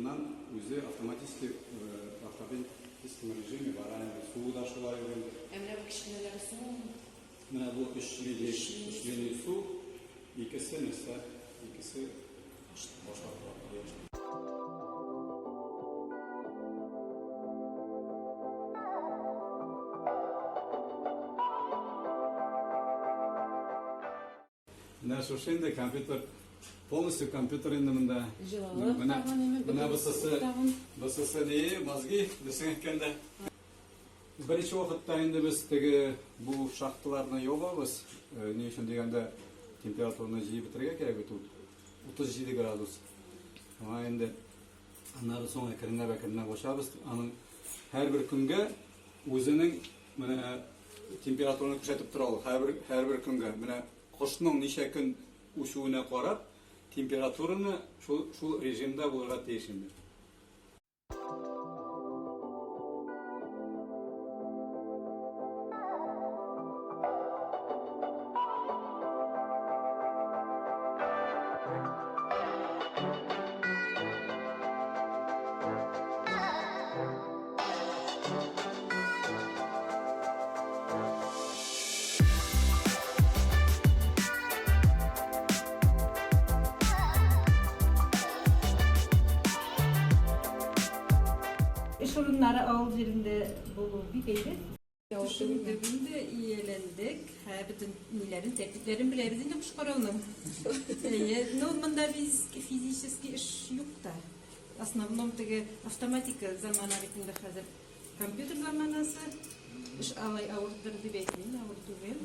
Шуннан үзе автоматически в автоматическом режиме бара инде. Суы да шулай ук инде. Ә менә бу кечкенәләре сумы? Менә бу өч линия, өч линия су, икесе нәрсә, икесе башлап тора. Менә шушы инде компьютер, полностью компьютер инде монда. Җылылык Менә, тагын инде, менә бөтен бысысы, тагын. бысысы ни, мозги, дөресен әйткәндә. Беренче вакытта инде без теге бу шахталарны ябабыз. Ни өчен дигәндә, температураны җыеп бетерергә кирәк бит ул. 37 градус. Шуңа инде аннары соң әкренләп әкренләп ачабыз. Аның һәрбер көнгә үзенең менә температураны күрсәтеп тора ул һәрбер һәрбер көнгә. Менә кошның ничә көн үсүенә карап, температураны шул шул режимда булырга тиеш инде. Эш урыннары авыл җирендә булу бик әйбәт. Төшендек инде, ияләндек. Һә, бөтен ниләрен, тәртипләрен беләбез инде кош карауның. Әйе, ну монда физический эш юк та. Основном теге автоматика замана бит инде хәзер. Компьютер заманасы. Эш алай авырдыр дип әйтмим, авыр түгел.